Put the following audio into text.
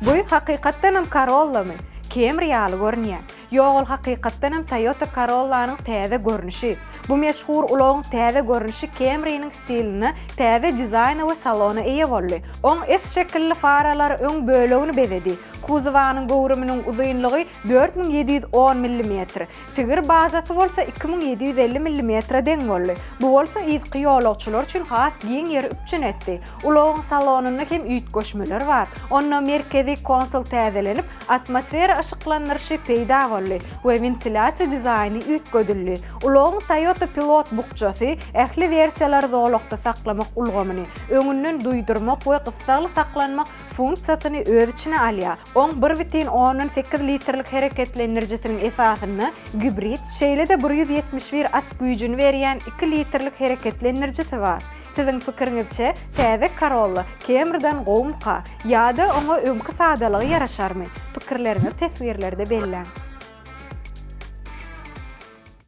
Bu hakykatdanam Corolla-my? Camry ýaly görünýär. Ýok ol hakykatdanam Toyota Corolla-nyň täze görnüşi. Bu meşhur ulagyň täze görnüşi Camry-niň stilinde täze dizaýna we salona eýe boldy. Oň S şekilli faralary öň bölegini bezedi. Kuzowanyň göwrüminiň uzynlygy 4710 millimetr, Tigir bazasy bolsa 2750 millimetre deň boldy. Bu bolsa yzky ýolagçylar üçin has giň ýeri üpjün etdi. Ulagyň salonynda hem üýtgeşmeler bar. Onda merkezi konsol täzelenip, atmosfera yşyklandyryşy peýda boldy we wentilýasiýa dizaýny üýtgedildi. Ulagyň Toyota Pilot bukjasy ähli wersiýalary zolakda saklamak ulgamyny, öňünden duýdurmak we gyssagly saklanmak funksiýasyny öz içine alýar. Oň 1,8 litrlik hereketlendirijisiniň esasynda gibrid, şeýle-de 171 at güýjüni berýän 2 litrlik hereketlendirijisi bar. Siziň pikiriňizçe, täze Corolla Camry-dan gowumyka ýa-da oňa öňki sadalygy ýaraşarmy? Pikirleriňizi teswirlerde belläň.